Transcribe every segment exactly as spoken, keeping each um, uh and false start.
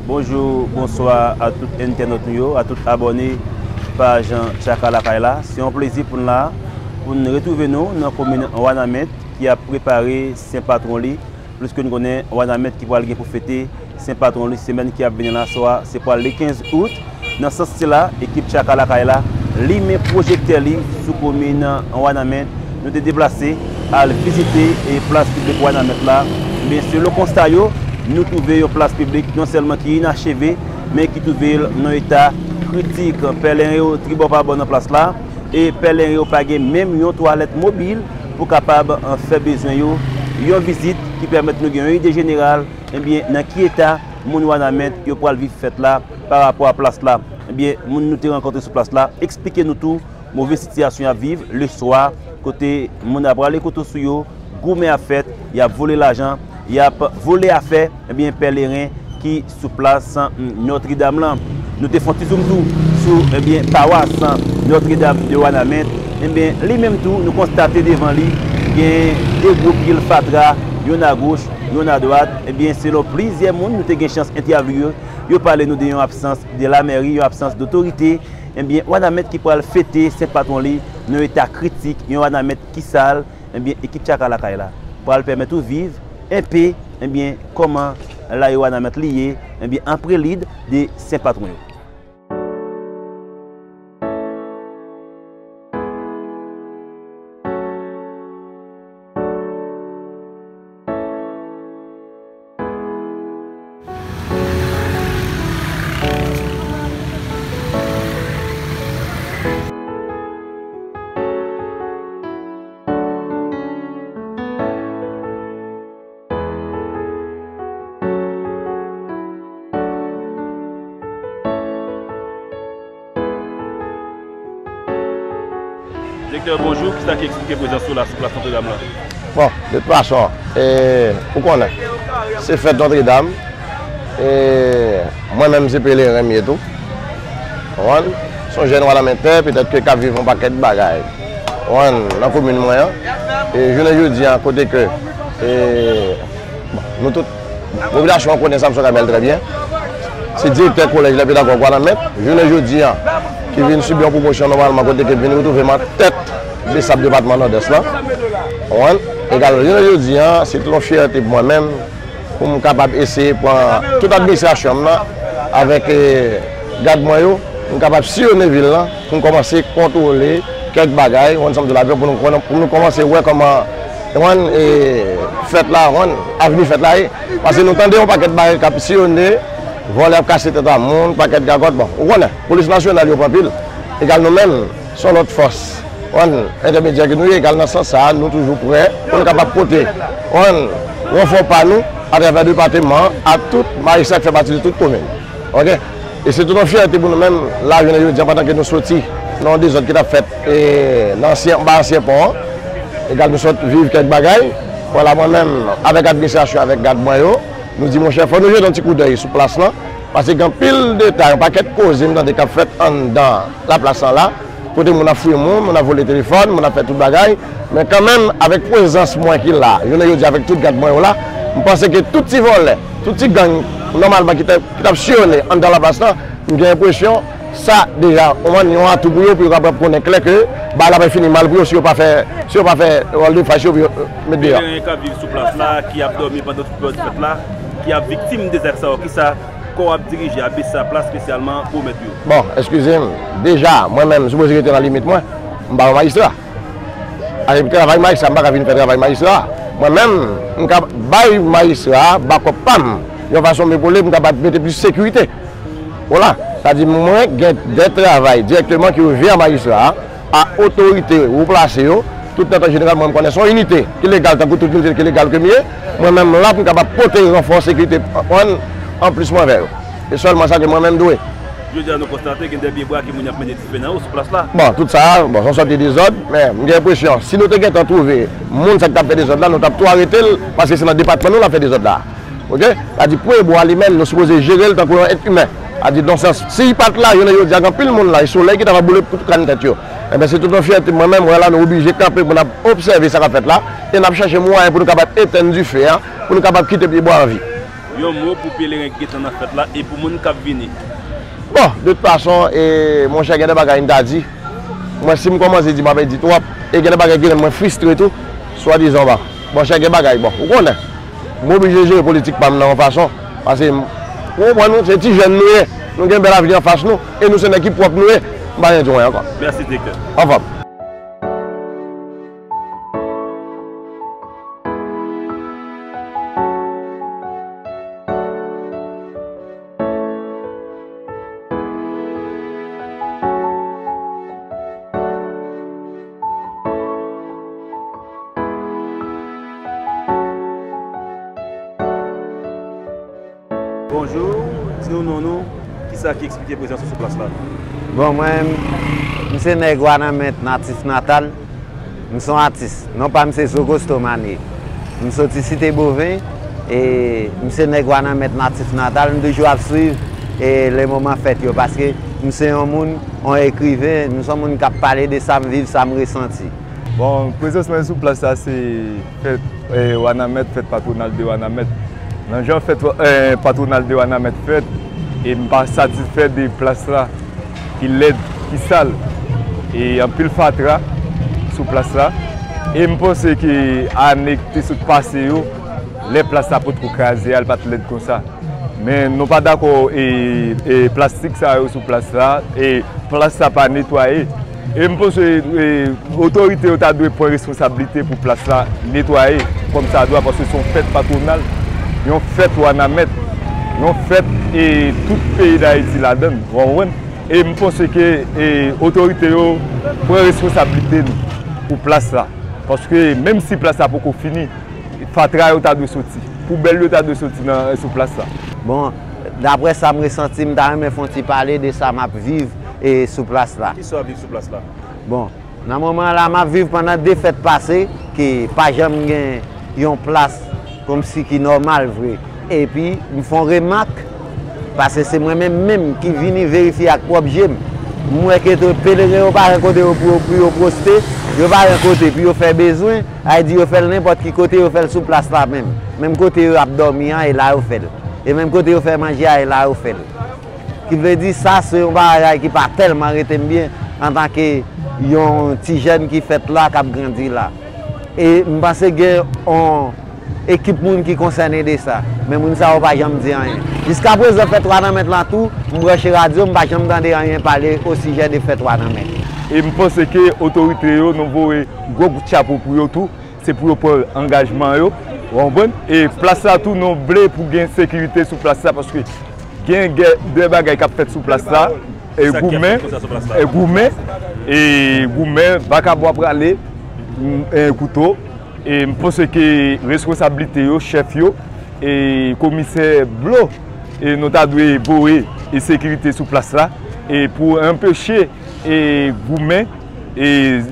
Bonjou, bonswa a tout entènòt nou yo, a tout abòne paj Tchaka Lakay la. Se yon plezi pou n la, pou n retwouve nou nan komin Wanament ki ap prepare sen patwon li. Plis ke n konnen, Wanament ki pral gen pou fete sen patwon li semèn ki ap vini la, swa se pral le kenz out. Nan sans sila, ekip Tchaka Lakay la limen pwojektè li sou komin Wanament. Nou te deplase al vizite e plas piblik Wanament la. Men selon konsta yo, nou twouve yon plas piblik non sèlman ki inacheve, men ki twouve l nan eta kritik. Pèlen yo tribò pa bò nan plas la, e pèlen yo pa gen menm yon twalèt mobil pou kapab, eh, fè bezwen yo. Yon vizit ki pèmèt nou gen yon ide jeneral, ebyen, nan ki eta moun Wanament yo pral viv fèt la pa rapò a plas la. Ebyen, moun nou te rankontre sou plas la eksplike nou tou move sitiyasyon y ap viv leswa, kote moun ap rale kouto sou yo, goumen ap fèt, y ap vole lajan, y ap vole afè, ebyen, pèleren ki sou plas, mm, Nòtredam lan. Nou te fè yon ti zoom tou sou, ebyen, pawas Nòtredam de Wanament. Ebyen, li menm tou, nou konstate devan li gen de gwo pil fatra, youn agoch, youn adwat. Ebyen, selon plizyè moun nou te gen chans entèvyouwe yo, yo pale nou de yon absans de lamèri, yon absans dotorite. Ebyen, Wanament ki pral fete sen patwon li nan yon eta kritik, yon Wanament ki sal, ebyen, ekip Tchaka Lakay la pral pèmèt ou viv enpe, ebyen, kòman layo Wanament li ye, ebyen, an prelid de sen patwon yo. Direktè, bonjou. Kisa ki eksplike prezans ou la sou plas Nòtredam lan? Bon, de tout fason, e, ou konnen, se fèt Nòtredam. E, mwen menm, se peleren m ye tou. Ou konprann? Se yon jèn Wanamentè, petèt ke k ap viv yon pakèt bagay. Ou konprann? Nan komin mwen an. E, jounen jodi a, kote ke, e, bon, nou tout, popilasyon an konnen Samson Kamèl trè byen. Se direktè kolèj lè pedagòg Wanament, jounen jodi a, ki vin sibi yon pwomosyon nòmalman kote ke vin retwouve m an tèt BSAP depatman Nòdès lan. Ou konprann? Egal, jounen jodi a, se tout yon fyète pou mwen menm, pou m kapab eseye pran tout administrasyon m nan avèk, eh, gad mwen yo, pou m kapab siyonnen vil lan, pou m kòmanse kontwole kèk bagay, ou konn sa m di w la, pou nou, pou nou kòmanse wè kòman, ou konn, eh, fèt la, ou konn, avni fèt la ye. Paske nou tande yon pakèt bagay k ap siyonnen, vòlè ap kase tèt a moun, pakèt gagòt, bon, ou konnen, polis nasyonal yo pran pil, egal nou menm, se yon lòt fòs. Ou konn, entèmedyè ke nou ye, egal nan sans sa a, nou toujou prè pou nou kapab pote, ou konn, ranfò pa nou atravè depatman an a tout majistra ki fè pati de tout komin. Oke? E se tout yon fyète pou nou menm, la jounen jodi a, pandan ke nou soti nan yon dezòd ki t ap fèt, e, nan ansyen, anba ansyen pon an, egal nou sot viv kèk bagay, vwala mwen menm, avèk administrasyon, avèk gad mwen yo, nou di, monchè, fò nou jete yon ti koudèy sou plas lan, paske gen anpil detay, yon pakèt koze m tande k ap fèt anndan laplas lan la, kote moun ap fouye moun, moun ap vole telefòn, moun ap fè tout bagay. Men kanmenm, avèk prezans mwen ki la, jounen jodi a avèk tout gad mwen yo la, m panse ke tout ti vòlè, tout ti gang, nòmalman ki t ap, ki t ap siyonnen anndan laplas lan, m gen enpresyon, sa deja, ou konprann, yon atou pou yo, pou yo kapab konnen klè ke bagay la pral fini mal pou yo si yo pa fè, si yo pa fè rèl de fach yo pou yo, euh, met deyò. Peleren k ap viv sou plas la, ki ap dòmi pandan tout peryòd fèt la, ki ap viktim de zak sa yo, kisa kò w ap dirije a BSAP la espesyalman pwomèt yo? Bon, eskize m, deja, mwen menm, m sipoze rete nan limit mwen, m pa yon majistra. Avèk travay majistra, m pa ka vin fè travay majistra. Mwen menm, m ka bay majistra a bakòp pa m, yon fason m epole pou m kapab mete plis sekirite. Vwala, sa di mwen gen de travay dirèkteman ki revyen a majistra a, a otorite wo plase yo, tout nan tan jeneral mwen m konnen se yon inite ki legal tankou tout inite ki legal ke m ye, mwen menm la pou m kapab pote ranfò sekirite an, an plis mwen avè yo. E sèlman sa ke mwen menm dwe. Jodi a nou konstate gen de pye bwa ke moun y ap mennen dife nan yo sou plas la. Bon, tout sa, bon, se yon sòt de dezòd, men m gen enpresyon, si nou te gentan twouve moun sa ki t ap fè dezòd la, nou t ap tou arete l, paske se nan depatman nou l ap fè dezòd la. Oke? Sa di, pye bwa li menm, nou sipoze jere l tankou yon èt imen. Sa di, nan sans, si li pa t la, jounen jodi a, gen anpil moun la, e solèy ki ta va boule tout kràn tèt yo. Enben, se tout yon fyète, mwen menm, wè la, nou oblije kanpe pou n ap obsève sa k ap fèt la, e n ap chèche mwayen pou nou kapab etenn dife a, pou nou kapab kite pye bwa an vi. Yon mo pou peleren ki gentan nan fèt la e pou moun k ap vini. Bon, de tout fason, e, monchè, gen de bagay m ta di. Mwen, si m kòmanse di, m ap di twòp. E gen de bagay ki rann mwen fristre tou, swadizan ba. Monchè, gen bagay, bon, ou konnen. M oblije jere politik pa m nan yon fason. Paske, m, ou konprann, nou, se ti jèn nou ye. Nou gen bèl avni anfas nou. E nou se nèg ki pwòp nou ye. M pa gen di anyen ankò. Mèsi, direktè. Anfòm. Bonjou, di nou non nou, kisa ki eksplike prezans ou sou plas la? Bon, mwen, m se nèg Wanament natif natal. M se yon atis. Non pa m se Zogosto Manie. M soti Site Boven e m se nèg Wanament natif natal. M toujou ap swiv e le moman fèt yo paske m se yon moun, yon ekriven. M se yon moun k ap pale de sa m viv, sa m resanti. Bon, prezans mwen sou plas la se fèt, eh, Wanament, fèt patwonal de Wanament. Nan jan fèt, eh, patwonal de Wanament fèt, e m pa satisfè de plas la ki lèd, ki sal, e anpil fatra sou plas la. E m panse ke ane ki te sot pase yo, lè plas la potko kraze a, l pa t lèd konsa. Men nou pa dakò e, e plastik sa yo sou plas la, e plas la pa netwaye. E m panse e, otorite yo ta dwe pran responsablite pou plas la netwaye kòmsadwa, paske se yon fèt patwonal, yon fèt Wanament, yon fèt e tout peyi Dayiti ladan l, w konprann? E m panse ke e, otorite yo pran responsablite nou pou plas la, paske menm si plas la poko fini, fatra yo ta dwe soti, poubèl yo ta dwe soti nan, sou plas la. Bon, daprè sa m resanti, m ta renmen fè yon ti pale de sa m ap viv e sou plas la. Kisa w ap viv sou plas la? Bon, nan moman la m ap viv pandan de fèt pase ke pa janm gen yon plas kòmsi ki nòmal vre. Epi m fè yon remak, paske se mwen menm menm ki vini verifye ak pwòp je m. M wè ke tou peleren yo pa gen kote yo pou yo, pou yo pwoste, yo pa gen kote pou yo fè bezwen, sa vle di yo fè l nenpòt ki kote, yo fè l sou plas la menm. Menm kote yo ap dòmi an, e la yo fè l. E menm kote yo fè manje a, e la yo fè l. Ki vle di sa se yon bagay ki pa tèlman rete m byen antanke yon ti jèn ki fèt la, k ap grandi la. E m panse gen yon ekip moun ki konsène de sa. Men moun sa yo pa janm di anyen. Jiskaprezan fèt Wanament lan tou, m branche radyo, m pa janm tande anyen pale osijè de fèt Wanament. E m panse ke otorite yo, nou voye gwo kout chapo pou yo tou. Se pou yo pran angajman yo, w konprann? E plas la tou, nou vle pou gen sekirite sou plas la, paske gen, gen de bagay k ap fèt sou plas la, e goumen, e goumen, e goumen, vakabon ap rale, e kouto, e m panse ke responsablite yo, chèf yo, e komisè Blo, e nou ta dwe voye e sekirite sou plas la, e pou anpeche e goumen, e,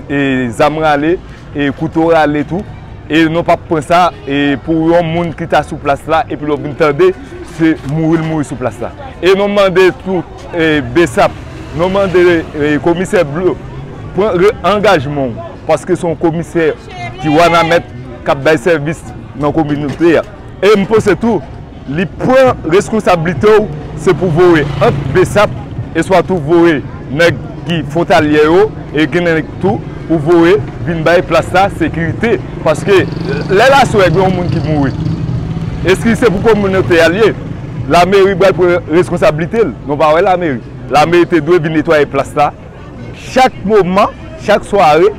e zam rale, e kouto rale tou. E nou p ap pran sa e pou yon moun ki ta sou plas la, epi lè w vin tande, se mouri l mouri sou plas la. E nou mande tou e BSAP, nou mande e komisè Blo, pran re- angajman w, paske se yon komisè ki Wanament k ap bay sèvis nan kominote a. E m panse tou, li pran reskonsablite w, se pou voye ant BSAP, e swa tou voye nèg ki fwontalyè yo, e gen nèg tou pou voye vin bay plas la sekirite. Paske lè l aswè gen yon moun ki mouri, èske se pou kominote a l ye? Lameri pral pran reskonsablite l. Nou pa wè lameri. Lameri te dwe vin netwaye plas la. Chak moman, chak sware,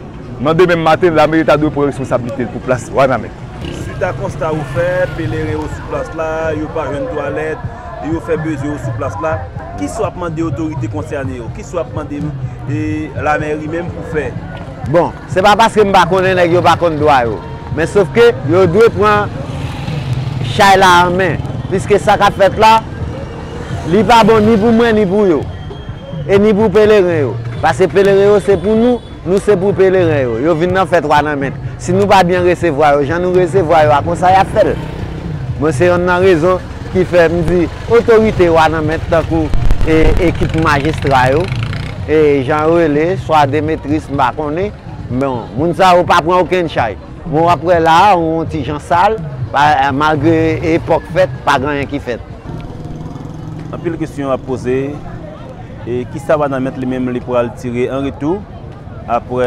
nan demen maten, lameri ta dwe pran reskonsablite l pou plas Wanament. Swit a konsta ou fè, peleren yo sou plas la, yo pa jwenn twalèt, yo fè bezwen yo sou plas la. Kisa w ap mande otorite konsène yo? Kisa w ap mande e, lameri menm pou fè? Bon, se pa paske m pa konnen nèg yo pa konn dwa yo. Men sofke yo dwe pran chay la an men. Piske sa k ap fèt la, li pa bon ni pou mwen, ni pou yo. E ni pou peleren yo. Paske peleren yo se pou nou, nou se pou peleren yo. Yo vin nan fèt Wanament. Si nou pa byen resevwa yo, jan nou resevwa yo a, konsa y ap fè l. Mwen se yonn nan rezon ki fè m di otorite Wanament tankou e, ekip majistra yo, e jan yo rele, swa Demetris, m pa konnen. Bon, moun sa yo pa pran okenn chay. Bon, w ap wè la a, yon ti jan sal, w Pa, malgre epòk fèt, pa gen anyen ki fèt. Anpil kesyon ap poze, e kisa Wanament li menm li pral tire an retou apre,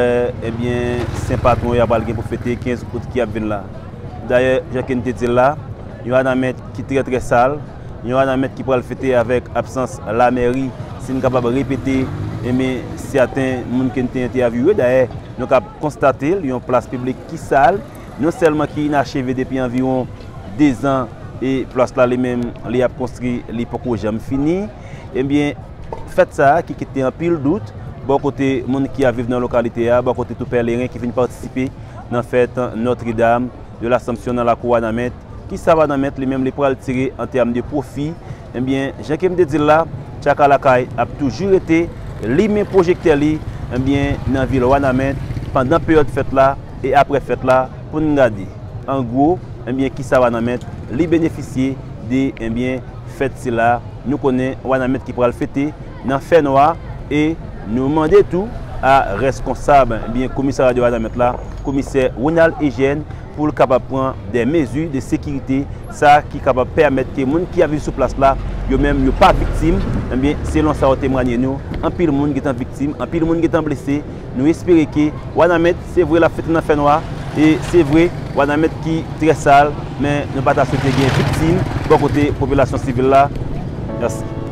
ebyen, sen patwon yo pral gen pou fete kenz out ki ap vin la. Dayè, jan ke n te di l la, yon Wanament ki trè, trè sal, yon Wanament ki pral fete avèk absans lamèri, si n kapab repete, ebyen, sèten moun ke n te entèvyouwe. Dayè, nou kab konstate l, yon plas piblik ki sal, non sèlman ki inacheve depi anviwon dezan, e plas la li menm, li ap konstwi, li poko janm fini. Ebyen, fèt sa a ki kite anpil dout bò kote moun ki ap viv nan lokalite a, bò kote tou pèleren ki vin patisipe nan fèt Notre-Dame de l'Assomption nan lakou Wanament. Kisa Wanament li menm li pral tire an tèm de pwofi? Ebyen, jan ke m te di l la, Tchaka Lakay ap toujou rete limen pwojektè li, ebyen, nan vil Wanament pandan peryòd fèt la e apre fèt la pou n gade, an gwo, ebyen, kisa Wanament li benefisye de, ebyen, fèt sila. Nou konnen Wanament ki pral fete nan fènwa e nou mande tou a rèskonsab, ebyen, komisarya de Wanament la, komisè Ronald Eugène, pou l kapab pran de mezi de sekirite, sa ki kapab pèmèt ke moun ki ap viv sou plas la, yo menm yo pa viktim. Ebyen, selon sa yo temwanye nou, anpil moun gentan viktim, anpil moun gentan blese. Nou espere ke Wanament, se vre, l ap fete nan fènwa, e se vre, Wanament ki trè sal, men nou pa ta swete gen viktim bò kote popilasyon sivil la. Mèsi.